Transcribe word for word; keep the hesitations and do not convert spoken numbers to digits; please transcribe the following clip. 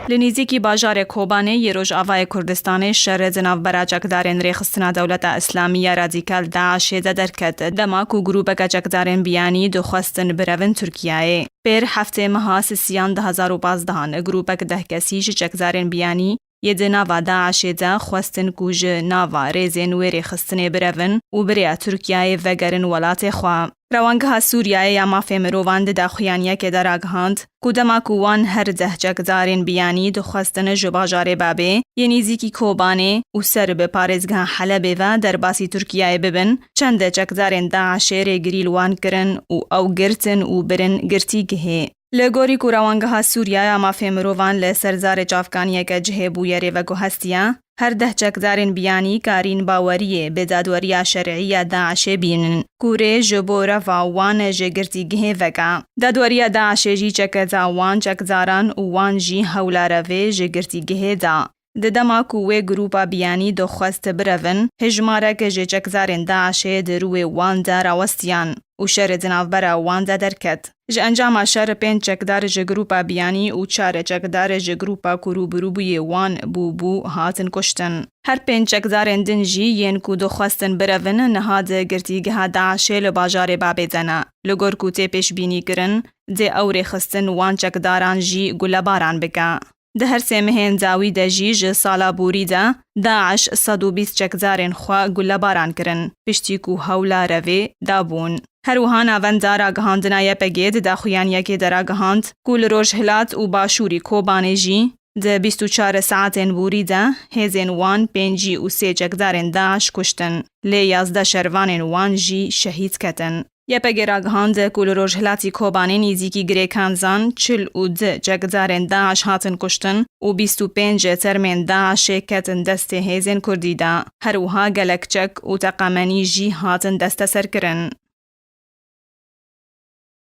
Li nêzîkî bajarê Kobanê yê Rojavayê Kurdistanê şer di navbera çekdarên Rêxistina Dewleta Îslamî ya Radîkal DAIŞê de derket, dema ku grûpeke çekdarên biyanî dixwestin birevin Tirkiyeyê. Pêr heftê meha sisiyan du hezar û pazdehan grûpek deh kesî ji çekdarên biyanî yê di nava DAIŞê de xwestin ku ji nava rêzên wê rêxistinê birevin û bi rêya Tirkiyeyê vegerin welatê xwe. Rewangeha Sûriyeyê ya Mafê Mirovan di daxuyaniyekê de ragihand ku dema ku wan her deh çekdarên biyanî dixwestin ji bajarê Babê yê nêzîkî Kobanê û ser bi parêzgeha Helebê ve derbasî Tirkiyeyê bibin, çend çekdarên DAIŞê rêgirî li wan kirin û ew girtin û birin girtîgihê. Li gorî ku Rewangeha Sûriya ya Mafê Mirovan li ser zarê çavkaniyeke cihê bûyerê veguhestiye, her deh çekdarên biyanî karîn baweriyê bi dadweriya şer'î ya DAIŞê bînin, ku rê ji bo reva wan ji girtîgihê veke. Dadweriya DAIŞê jî çeketa wan çekdaran û wan jî hewla revê ji girtîgihê da. Di dema ku wê grûpa biyanî dixwest birevin, hejmarek ji çekdarên DAIŞê di rûyê wan de rawestiyan û şer di navbera wan de derket. Ji encama şer pênc çekdar ji grûpa biyanî û çar çekdar ji grûpa ku rûbirûbûyê wan bûbû hatin kuştin. Her pênc çekdarên din jî yên ku dixwestin birevin niha di girtîgeha DAIŞê li bajarê Babê de ne. Li gor ku tê pêşbînîkirin, dê ew rêxistin wan çekdaran jî gulebaran bike. Di her sê mehên dawî de jî ji sala borî de DAIŞ sed û bîst çekdarên xwe gulebaran kirin, piştî ku hewla revê dabûn. Her wiha navenda ragihandina Y P G di daxuyaniyekê de ragihand ku li rojhilat û başûrî Kobanê jî di bîst û çar saetên borî de hêzên wan pêncî û sê çekdarên DAIŞ kuştin, lê yazdeh şervanên wan jî şehîd ketin. Y P G ragihand ku li rojhilatî Kobanê nêzîkî Girê Kanzan çil û du çekdarên DAIŞ hatin kuştin û bîst û pênc termên DAIŞê ketin destê hêzên Kurdî de. Her wiha gelek çek û teqemenî jî hatin desteserkirin.